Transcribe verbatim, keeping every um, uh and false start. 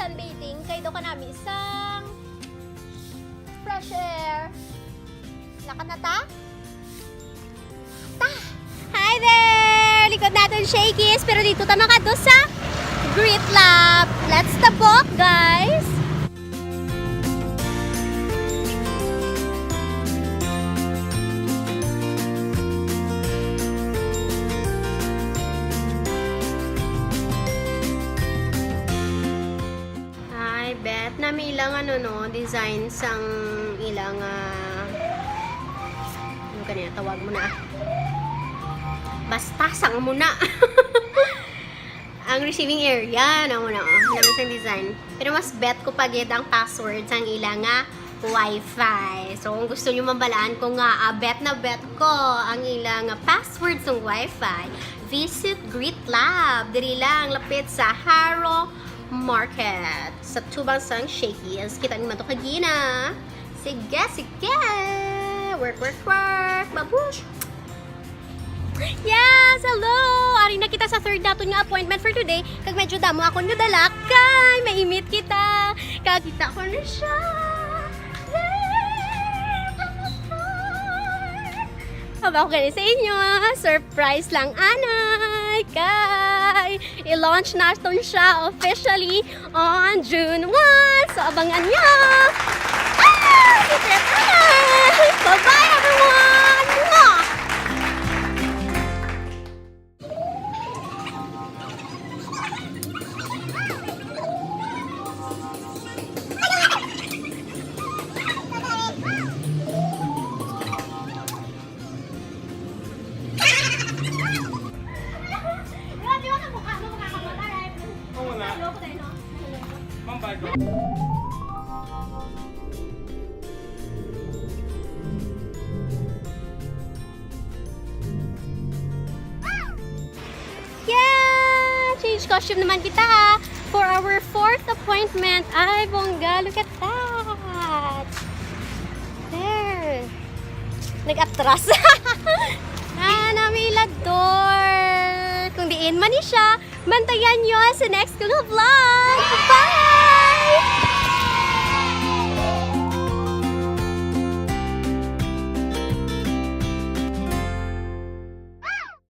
Sunbathing, kay daw kanami sang fresh air. Lakad na ta? Ta! Hi there! Likod naton, Shakey's, pero dito ta makadto sa Grit Lab. Let's tabok, guys! Ay, bet na may ilang ano, no, design sang ilang, ah, ano kaniya, tawag mo na. Basta sang mo na. Ang receiving area, na mo na, oh, namin sang design. Pero mas bet ko pa gid ang password sang ilang, ah, wifi. So, kung gusto niyo mabalaan ko nga, ah, bet na bet ko ang ilang, ah, password sang wifi, visit Grit Lab. Diri lang, lapit sa Jaro Market. Sa tubang sang Shakey's. Kita niyo man to kagina. Sige, sige. Work, work, work. Babush. Yes, hello! Ari na kita sa third naton nga appointment for today. Kag medyo damo akon nga dala kay maimit kita. Kag kita ko na siya. Yay! Ako gani sa inyo, surprise lang anay. Kay i-launch naton siya officially on June one. So, abangan niyo. Ah! Bye-bye, everyone! Mwah! Grabe, wala mukha mo, makakamatay. Oo nga. Naloko tayo, no? Ma'am, bye, bro. Yeah! Change costume naman kita, ha. For our fourth appointment. Ay, bongga. Look at that. There. Nag-atras. Ah, nami ila door. Kung diin man ni siya, bantayan nyo sa next ko nga vlog. Bye!